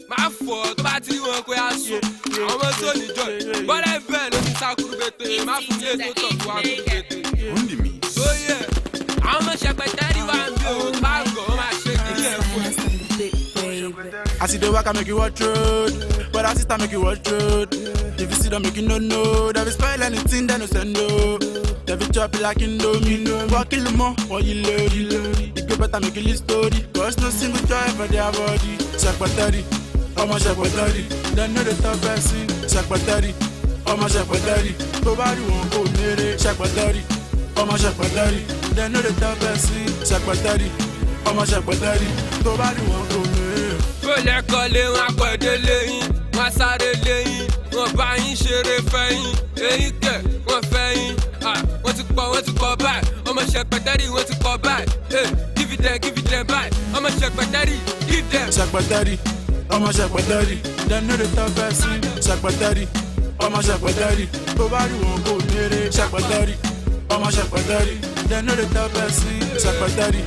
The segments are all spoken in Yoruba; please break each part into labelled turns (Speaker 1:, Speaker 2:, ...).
Speaker 1: Máa fọ̀ tó bá ti rí wọn pé a sùn. Àwọn ọmọ tó níjọ bọ́lá bẹ́ẹ̀ ló ti sá kúrúbete. Má fún ilé tó tọ̀ fún wa kúrúbete. Ó yẹ àwọn ọmọ ṣẹpẹtẹ́rì wà ń bí o bá gọ̀ wọ́n máa ṣe kiri ẹ̀ fún ẹ.
Speaker 2: I see the work, I make you watch road. But I sister make you watch road. If you see them, make you no no. They will spoil anything, they no send no. They will chop it like Indomie. Walk kill 'em all, what you load. You go better make you live story. Cause no single joy for their body. Secretary, I'm a secretary. They know the top person. Secretary, I'm a secretary. Nobody won't go near it. Secretary, I'm a secretary. They know the top person. Secretary, I'm a secretary. Nobody won't go near it.
Speaker 1: Bó lẹ́kọ̀ọ́ lé wọn akọ̀dé lẹ́yìn, wọn sáré lẹ́yìn, wọn bá yín ṣeré fẹ́yìn, eyín kẹ̀ wọ́n fẹ́yìn. Ah, wọ́n ti pọ̀, wọ́n ti pọ̀ báyìí, ọmọ ṣẹpẹtẹ́rì wọ́n ti pọ̀ báyìí. Hey, give it them, give it them báyìí, ọmọ ṣẹpẹtẹ́rì, give them.
Speaker 2: Secretary, ọmọ secretary, dem no dey talk person. Secretary, ọmọ secretary, tó bá rí wọn kò méré. Secretary, ọmọ secretary, dem no dey talk person. Secretary,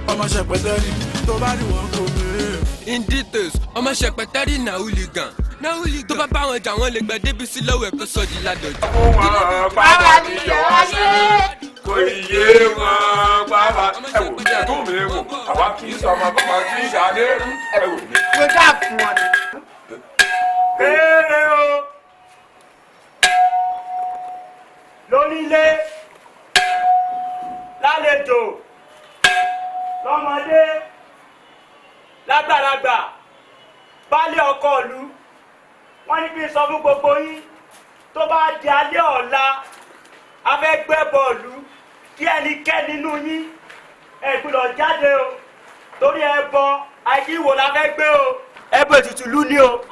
Speaker 2: ọmọ secretary, tó bá rí wọn kò méré.
Speaker 1: In details, ọmọ ṣẹpẹtẹ́rì na hooligan. Na hooligan. Tó bá bá wọn jà, wọ́n lè gbẹ débi sí lọ́wọ́ ẹ̀kọ́ sọ́ọ́ di ládọjà.
Speaker 3: Bàbá mi yọ ayé.
Speaker 4: Kò ní yé wọn bàbá. Ẹ wò mí, ẹ tó mi wò, àwa kì í sọ ọmọ bàbá tí ń ṣàlẹ́. Ẹ wò mí.
Speaker 3: Mo dá fún ọ ni.
Speaker 5: Kéré o lónílé, lálejò, lọ́mọdé, lágbàlagbà, baálé ọkọ ìlú, wọ́n ní kí n sọ fún gbogbo yín, tó bá di alẹ́ ọ̀la, a fẹ́ gbẹ́ bọ́ọ̀lù. Kí ẹnikẹ́ni nínú yín ẹ gbọ́dọ̀ jáde o, torí ẹbọ àìkíwò la fẹ́ gbé o. Ẹbọ ètùtù lú ni o.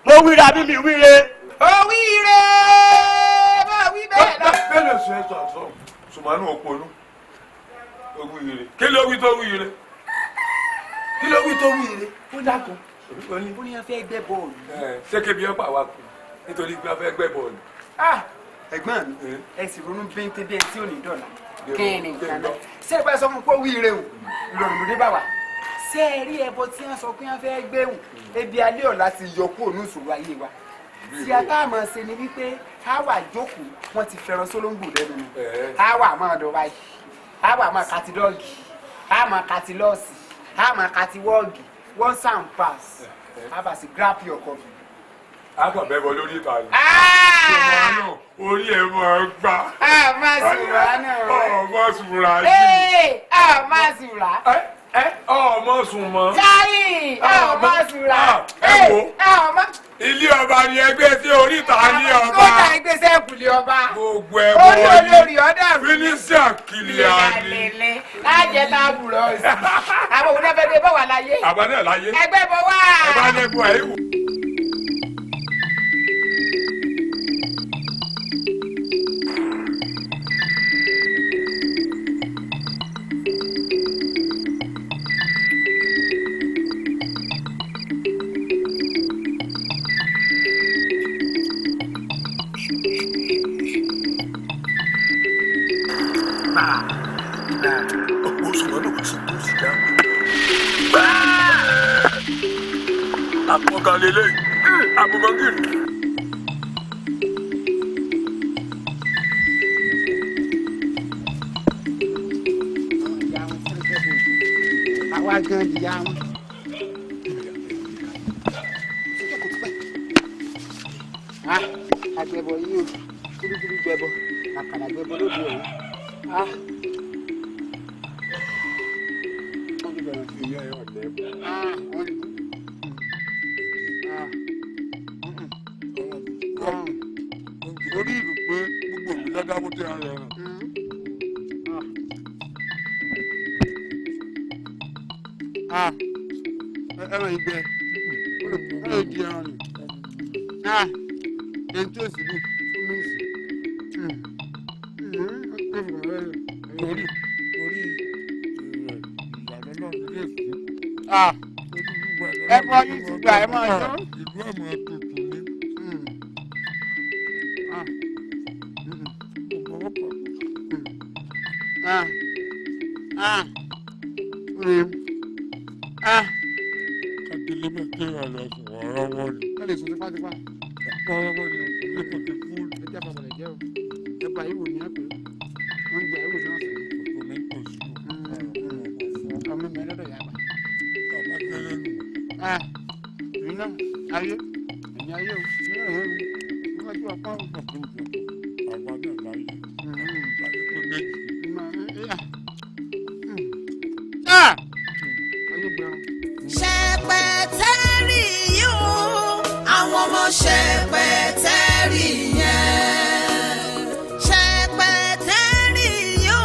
Speaker 5: Mo wíra bí mi wíre.
Speaker 3: Ó wíire, bá wí bẹ́ẹ̀ lọ.
Speaker 4: Bẹ́ẹ̀ lè sọ ẹ́ sọ àtọ́ sùmánù òpònú ó wí ire. Kí ló wí tó wí ire? Kí ló wí tó wí ire?
Speaker 3: Ó dákun.
Speaker 4: Ó ní
Speaker 3: Ó ní wọ́n fẹ́ gbẹ́ bọ́ọ̀lù.
Speaker 4: Ẹ, ṣé kébi ẹ pa wá kú nítorí pé a fẹ́ gbẹ́ bọ́ọ̀lù?
Speaker 3: Ah, ẹ̀gbọ́n mi, ẹ sì ronú bíntín bí ẹ tí ò ní dọ̀là. Kí ni nǹkan náà? Ṣé ẹ bá sọ fún pé ó wíire o, ìrọ̀rùn ló dé bá wa. Ṣé ẹ rí ẹbọ tí wọ́n sọ pé wọ́n fẹ́ gbé wù? Ebi alẹ́ ọ̀la ti yọ kúrò ní ìṣòro ayé wa. Tí a tá a máa ṣe ni wípé a wà jókòó, wọ́n ti fẹ́ràn sólóńgbò lẹ́nu nù. A wà máa dọ̀ báyìí, a wà máa kati dọ́ọ̀gì, a máa kati lọ́ọ̀sì, a máa kati wọ́ọ̀gì, one sound pass, a bá sì grab your coffee.
Speaker 4: A kàn bẹ́ bọ lórí ìta ni.
Speaker 3: Ah!
Speaker 4: Sùmánù orí ẹ̀ mọ̀ ọ́ gbà.
Speaker 3: A máa sùrà náà.
Speaker 4: Ọmọ sùnra jù.
Speaker 3: Ee, a máa sùrà.
Speaker 4: Ẹ ọmọ sùn mọ́.
Speaker 3: Sáyì, a máa sùrà.
Speaker 4: Ẹ wo.
Speaker 3: A máa.
Speaker 4: Ilé ọba ni ẹgbẹ́ sí oríta ní ọba.
Speaker 3: Kódà ìgbésẹ̀ kùlé ọba.
Speaker 4: Gbogbo ẹ̀
Speaker 3: Orí
Speaker 4: bọ̀
Speaker 3: olórí ọ̀dà rú.
Speaker 4: Fínísíà kìlìà ni.
Speaker 3: Lẹ́lẹ́ lájẹ tá a bùrọ̀ sí. Àwọn òun náà fẹ́ dé bọ̀ wá láyé.
Speaker 4: Àbá náà láyé.
Speaker 3: Ẹgbẹ́ bọ̀ wá.
Speaker 4: Ẹ bá dẹ́kun ẹ̀ wò. Àpọ̀gà lélẹ̀ àbùmọ̀gìrì.
Speaker 3: Ìyá wọn fẹ́rẹ́ fẹ́ bò. Àwa gan ìyá wọn. Ah, agbẹ̀bọ̀ yìí o, kúrúkúrú gbẹbọ, àkàrà gbẹbọ lóde òun. Ah. Wọ́n ti bẹ̀rẹ̀.
Speaker 4: Ìyá ẹ̀ ọ̀dẹ́ bọ̀.
Speaker 3: Ah, wọ́n ti kú. Ah. Ah.
Speaker 4: Orí ìlú pé gbogbo òbí lọ́dá bó tẹ́ ara rẹ̀.
Speaker 3: Ah. Ẹran ìgbẹ́, ó lè di ẹran ni. Ah. Ẹni tí ó sì lù fún mi sí.
Speaker 4: Torí torí ìyàlọ́ náà lè kú.
Speaker 3: Ah. Ẹ̀fọ́ yìí ti gbà ẹ máa yọ.
Speaker 4: Ìlú ọmọ tuntun ni.
Speaker 3: Ah.
Speaker 4: Gbogbo ọkọ̀.
Speaker 3: Ah. Ah. Mm. Ah.
Speaker 4: Kàdélé bẹ́ẹ̀ kéèyàn lọ. lọ sùn wọ́ọ́rọ́wọ́ ni.
Speaker 3: Ẹ lè sùn tipátipá.
Speaker 4: Wọ́ọ́rọ́wọ́ ni o kò ti fúlù.
Speaker 3: Ẹ jẹ́ àpapọ̀ jẹ́ o. Ẹ bá ìwò ní àpè. Wọ́n ń gba ìwò náà sọ̀rọ̀.
Speaker 4: Kò ní kò sí o.
Speaker 3: Ọmọ mi lọ́dọ̀ yà bá.
Speaker 4: Bàbá tẹ́lẹ̀ nù.
Speaker 3: Ah, èmi náà ayé èmi ayé o èmi náà yé mi wọ́n ti wà pọ́n.
Speaker 4: Àwa náà láyé. Láyé pé méjì.
Speaker 3: Ayé gbẹ̀rún.
Speaker 6: Ṣẹpẹtẹrì yìí o, àwọn ọmọ ṣẹpẹtẹrì yẹn. Ṣẹpẹtẹrì yìí o,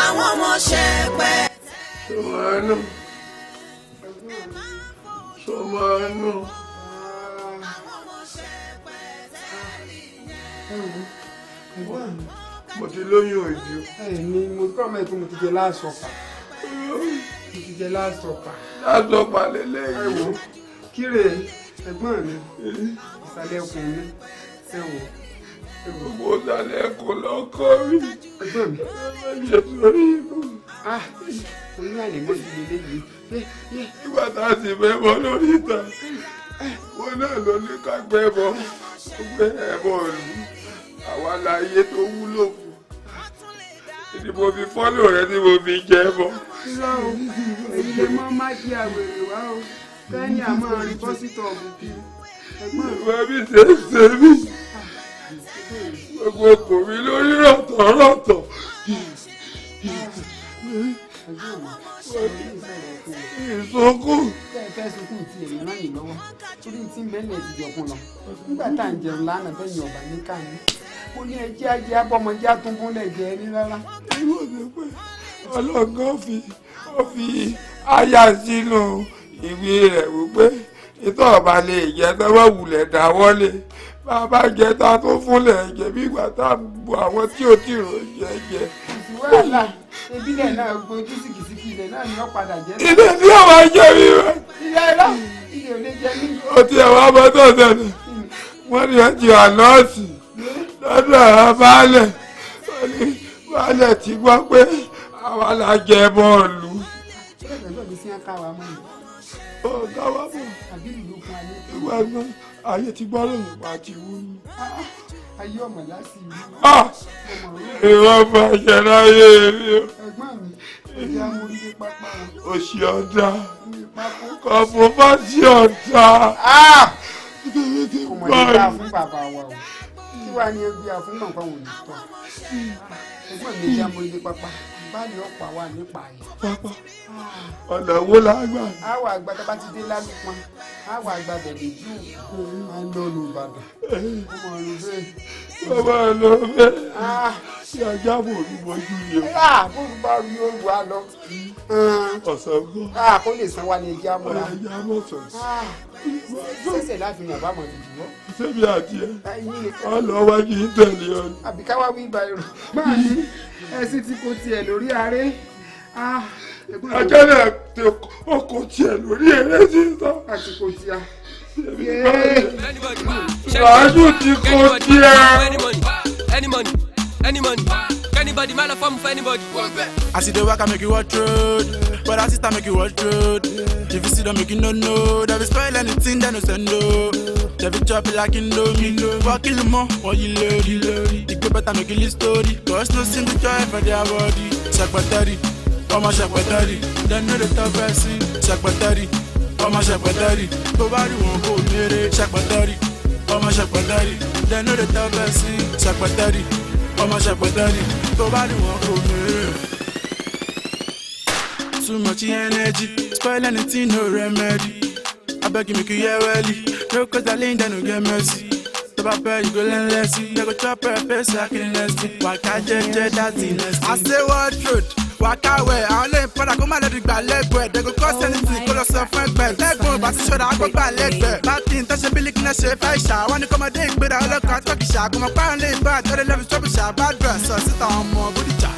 Speaker 6: àwọn ọmọ ṣẹpẹtẹrì.
Speaker 4: Sọmọ́nù. Sọmọ́nù. Mo ti lóyún òjò.
Speaker 3: Ẹ̀mí mo kọ́ ọmọ ẹ̀kọ́, mo ti jẹ láàsọ̀pà. Mo ti jẹ láàsọ̀pà.
Speaker 4: Lásọ̀pà lélẹ́yìí.
Speaker 3: Ẹ wò ó, kíre ẹ̀gbọ́n mi, ìsàlẹ̀ ọkùnrin mi, ẹ wò ó. Ẹ wò ó.
Speaker 4: Mo sàlẹ̀ kò lọ́kọ́ mi.
Speaker 3: Ẹ̀gbọ́n mi.
Speaker 4: Ẹ ṣe sórí ibú.
Speaker 3: Ah, oyún àlèmọ́jú lélẹ́yìí. Yé yé.
Speaker 4: Nígbà tá a sì fẹ́ bọ́ lórí ìta, wọn náà ló ní ká gbẹ́ bọ́, gbé ẹbọ ìlú. Àwa láyé tó wúlò fún. Ìdí mo fi fọ́lò rẹ tí mo fi jẹ bọ́.
Speaker 3: Irọ́ o, èyí lè mọ́ má kí àwèrè wá o. Kẹ́ni àmọ́ rí bọ́sítọ̀ ọ̀bùn ẹ̀gbọ́n mi.
Speaker 4: Ìwé mi ṣe é ṣe mí. Gbogbo kò mí lórí rọ̀tọ̀rọ̀tọ̀.
Speaker 3: Ẹ̀gbọ́n mi,
Speaker 4: Ìsunkún.
Speaker 3: Tẹ́ ẹ fẹ́ sunkún tí èmi ràn yín lọ́wọ́ torí tí ń bẹ́lẹ̀ ti jọkun lọ. Nígbà tá à ń jẹun lánàá tẹ̀yìn ọ̀bà ní káyín. Mo ní ẹjẹ́ ajé abọ́mọdé àtúnbúnlẹ̀ jẹ ní rárá.
Speaker 4: Ìwọ ni pé ọlọ́gán fi ó fi àyà sínú ìwé rẹ̀ wípé ìtọ́ ọba lè jẹ́ tọ́wọ́ wulẹ̀ dáwọ́lé, bàbá jẹ ta tó fúnlẹ̀ jẹ bí ìgbà tá à ń bu àwọn tí ò tí ì rò jẹ jẹ.
Speaker 3: Kò sí wàhálà, ebílẹ̀ náà gbojú sìkìsìkì, ilẹ̀ náà ni ó padà jẹ́.
Speaker 4: Ilé tí ó máa jẹ mi rẹ̀.
Speaker 3: Ilé ẹ̀rọ ilé ò lè jẹ mí.
Speaker 4: Ó ti ẹ̀ wá mọ́tò sẹ́nu, wọ́n ní ẹ ti wà nọ́ọ̀sì lọ́dọ̀ àwọn baálẹ̀, wọ́n ní baálẹ̀ ti gbọ́ pé àwa la jẹ bọ́ọ̀lù.
Speaker 3: Ṣé ẹ̀gbọ́n mi sí ń ká wa mọ́ ni?
Speaker 4: Ọ̀gá wa mọ̀.
Speaker 3: Àbí ìlú fún ayé.
Speaker 4: Ìwà náà ayé ti gbọ́ lóyún pa ti wú ni.
Speaker 3: Ayé ọmọ láti ìlú.
Speaker 4: Ah! Ìwọ bàjẹ́ láyé mi o.
Speaker 3: Ẹ̀gbọ́n mi, ẹ̀jẹ̀ amórílé pápá o.
Speaker 4: Òṣì ọ̀dà.
Speaker 3: Ní pápó.
Speaker 4: Kọ̀ọ̀fù bá sí ọ̀dà.
Speaker 3: Kò mọ̀ ní ká fún bàbá wa o. Kí wàá ní ebi àfún náà fáwọn òní tọ́. Ẹ̀gbọ́n mi, ẹ̀jẹ̀ amórílé pápá. Báàlì ọ̀pá wà nípa yìí.
Speaker 4: Pápá. Ọ̀nà wo la gbà?
Speaker 3: Àwọn àgbà tó bá ti dé lálùpọ̀n, àwọn àgbà bẹ̀rẹ̀ jù à ń lọ lù Ìbàdàn. Ó mọ̀ ọ́n bẹ́ẹ̀.
Speaker 4: Ó máa lọ bẹ́ẹ̀. Ṣé ajá bò ní mojú ni o?
Speaker 3: Bóun bá rí òru á lọ.
Speaker 4: Ọ̀sán gan.
Speaker 3: Kó lè san wa ní ẹjẹ́ àmúra.
Speaker 4: Ẹjẹ́ àmọ̀sán.
Speaker 3: Ṣẹ̀ṣẹ̀ láàfin àbámọ̀ dìdì wọ́.
Speaker 4: Ṣébi àti ẹ̀.
Speaker 3: Ẹ̀yin nìkan.
Speaker 4: Ọ lọ wájú yín tẹ̀lé ọ ni.
Speaker 3: Àbí ká wá wí ibà èrò. Máa ní ẹṣin tí kò tiẹ̀ lórí aré.
Speaker 4: Ajá náà ti ọkọ̀ tiẹ̀ lórí eré sísá.
Speaker 3: Àti kò tiẹ̀.
Speaker 4: Ràájú ti kò tiẹ̀.
Speaker 1: Any money, any money, any money. Anybody, man, I form for anybody.
Speaker 2: As you dey waka, make you watch road. Brother, sister, make you watch road. If you see them, make you no know. They be spoil anything, they no send no. They be chop it like Indomie. Walk kill 'em all, or you load it. You go better make you live story. Cause no single joy for their body. Ṣẹpẹtẹri, ọmọ ṣẹpẹtẹri. They know the top person. Ṣẹpẹtẹri, ọmọ ṣẹpẹtẹri. Tó bá rí wọn kò méré. Ṣẹpẹtẹri, ọmọ ṣẹpẹtẹri. They know the top person. Ṣẹpẹtẹri, ọmọ ṣẹpẹtẹri. Tó bá rí wọn kò méré. Too much energy, spoil anything, no remedy. I beg you, make you hear welly. No cause I lean down, no get mercy. Tó bá pẹ́, you go learn lesson. They go chop your face like in lesson. Waka jẹ́jẹ́, that's the next thing. I say what road, waka well. Àwọn olóyìn padà kó má lọ́ọ́ gbà lẹ́gbẹ̀ẹ́. They go cause anything, kó lọ sọ fún ẹgbẹ́. Lẹ́gbọ̀n bá ti ṣọ́ra, kó gbà lẹ́gbẹ̀ẹ́. Bátì ń tẹ́sẹ̀ bílíkì náà ṣe fẹ́ ṣà. Wọ́n ní kọ́mọdé ìgbéra ọlọ́kọ̀ àtọ́kìṣà. Kò mọ̀ páwọn lè bá àtọ́lé lẹ́bi ṣọ́bìṣà. Bad dress sọ síta ọmọ Bódìjà.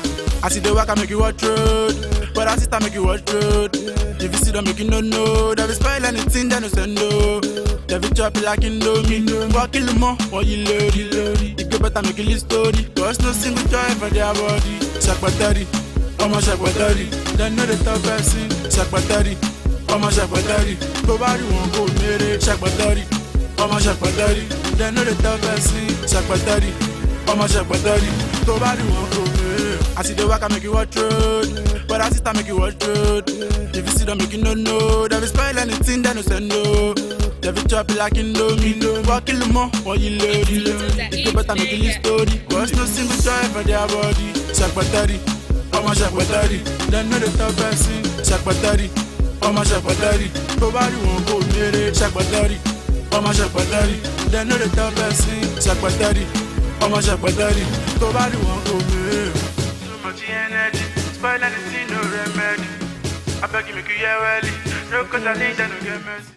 Speaker 2: As you dey waka, make you watch road. Brother, sister, make you watch road. If you see them, make you no know. They be spoil anything, they no send no. They be chop it like Indomie. Walk kill 'em all, or you load it. You go better make you live story. Cause no single joy for their body. Ṣẹpẹtẹri, ọmọ ṣẹpẹtẹri. They know the top person. Ṣẹpẹtẹri, Ọmọ ṣẹpẹtẹrì, tó bá rí wọn kò méré. Ṣẹpẹtẹrì, ọmọ ṣẹpẹtẹrì, dem no dey tell person. Ṣẹpẹtẹrì, ọmọ ṣẹpẹtẹrì, tó bá rí wọn kò méré. As you dey waka, make you watch road. Brother, sister, make you watch road. If you see them, make you no know. Dem fit spoil anything, dem no send no. Dem fit chop it like Indomie. Wọ́n kí ló mọ̀, wọ́n yí lórí. It go better make you leave story. 'Cause no single joy for their body. Ṣẹpẹtẹrì, ọmọ ṣẹpẹtẹrì, dem no dey tell person. Ṣẹpẹtẹrì, ọmọ ṣẹpẹtẹrì, tó bá rí wọn kò méré. Ṣẹpẹtẹrì, ọmọ ṣẹpẹtẹrì, dem no dey tell person. Ṣẹpẹtẹrì, ọmọ ṣẹpẹtẹrì, tó bá rí wọn kò méré. Too much energy, spoil anything, no remedy. I beg you make you hear well. No 'cause I need, no get mercy.